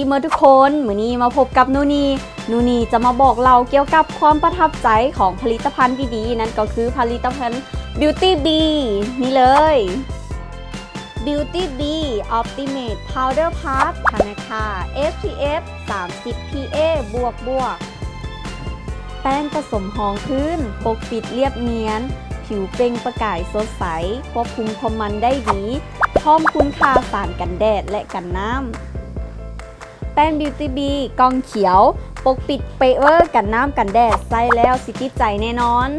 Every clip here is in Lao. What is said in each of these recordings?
ເມື່ອທຸກຄົນ ມື້ນີ້ມາພົບກັບນູນີ. ນູນີຈະມາບອກເລົ່າກ່ຽວກັບຄວາມປະທັບໃຈຂອງຜະລິດຕະພັນດີໆ ນັ້ນກໍຄືຜະລິດຕະພັນ Beauty Bee ນີ້ເລີຍ. Beauty Bee Optimate Powder Puff ທະນາຄາ ເອັສ ພີ ເອັຟ ສາມສິບ ພີ ເອ ບວກ ບວກ. ແປ້ງປະສົມຮອງພື້ນ ປົກປິດລຽບນຽນ, ຜິວເປັ່ງປະກາຍສົດໃສ, ຄວບຄຸມຄວາມມັນໄດ້ດີ, ພ້ອມຄຸນຄ່າສານກັນແດດ ແລະ ກັນນ້ຳ. ແປ້ງ Beauty Bee ກ່ອງຂຽວ ປົກປິດເປະເວີ ກັນນ້ຳກັນແດດ ໃຊ້ແລ້ວຊິຕິດໃຈແນ່ນອນ.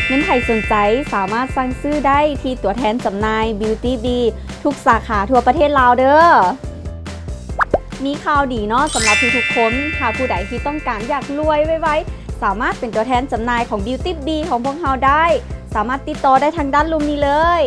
ແມ່ນໃຜສົນໃຈສາມາດສັ່ງຊື້ໄດ້ທີ່ຕົວແທນຈຳໜ່າຍ Beauty Bee ທຸກສາຂາທົ່ວປະເທດລາວເດີ້. ມີຂ່າວດີເນາະ ສຳລັບທຸກໆຄົນ, ຖ້າຜູ້ໃດທີ່ຕ້ອງການຢາກລວຍໄວໆ ສາມາດເປັນຕົວແທນຈຳໜ່າຍຂອງ Beauty Bee ຂອງພວກເຮົາໄດ້, ສາມາດຕິດຕໍ່ໄດ້ທາງດ້ານລຸ່ມນີ້ເລີຍ.